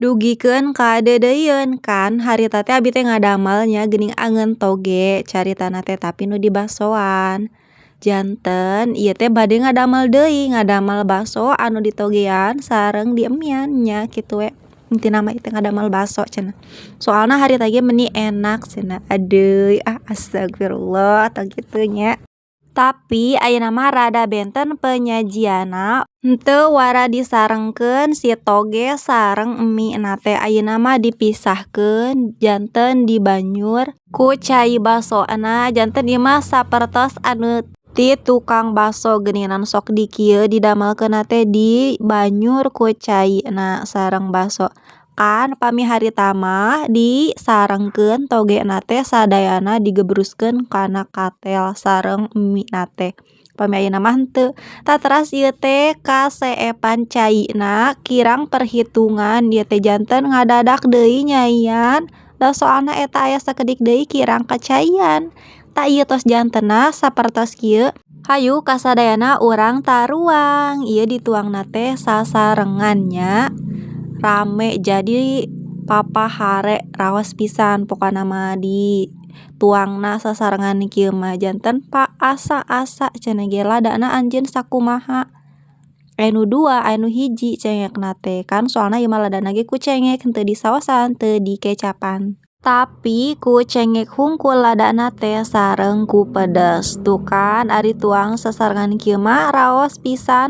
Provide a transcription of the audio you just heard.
Dugikeun ka deudeuieun kan harita teh abi teh ngadamal nya geuning angeun toge caritana teh, tapi nu dibasoan. Janten ieu teh bade ngadamel deui, ngadamel baso anu ditogean sareng diemian nya kitu we intina mah ieu teh ngadamel baso cenah, soalna harita ge meuni enak cenah, adeuy ah astagfirullah tong kitu nya. Tapi ayeuna mah rada benten penyajianna, henteu wara disarengkeun si toge sareng mie na teh, ayeuna mah dipisahkeun janten dibanyur ku cai basona. Janten ieu mah sapertos anu ti tukang baso geuningan sok di kieu didamelkeunna teh, dibanyur ku caina sareng baso. Kan pami harita mah disarengkeun togena teh sadayana digebruskeun kana katel sareng mie na teh, pami ayeuna mah henteu. Tah, teras ieu teh kaseepan caina kirang perhitungan ieu teh, janten ngadadak deui nyaian da soalna eta aya sakedik deui kirang kacaian. Tah, ieu tos jantenna sapertos kieu. Hayu kasadayana urang taruang, ieu dituangna teh sasarengan nya, rame jadi papahare raos pisan pokona mah dituangna sasarengan kieu mah, janten paasa-asa cenah ge ladana anjeun sakumaha, aya nu dua, aya nu hiji cengekna teh, kan soalna ieu mah ladana ge ku cengek, henteu disaosan, teu dikecapan. Tapi ku cengek hungkul ladana teh sareng ku pedes. Tuh kan, ari tuang sasarengan kieu mah raos pisan.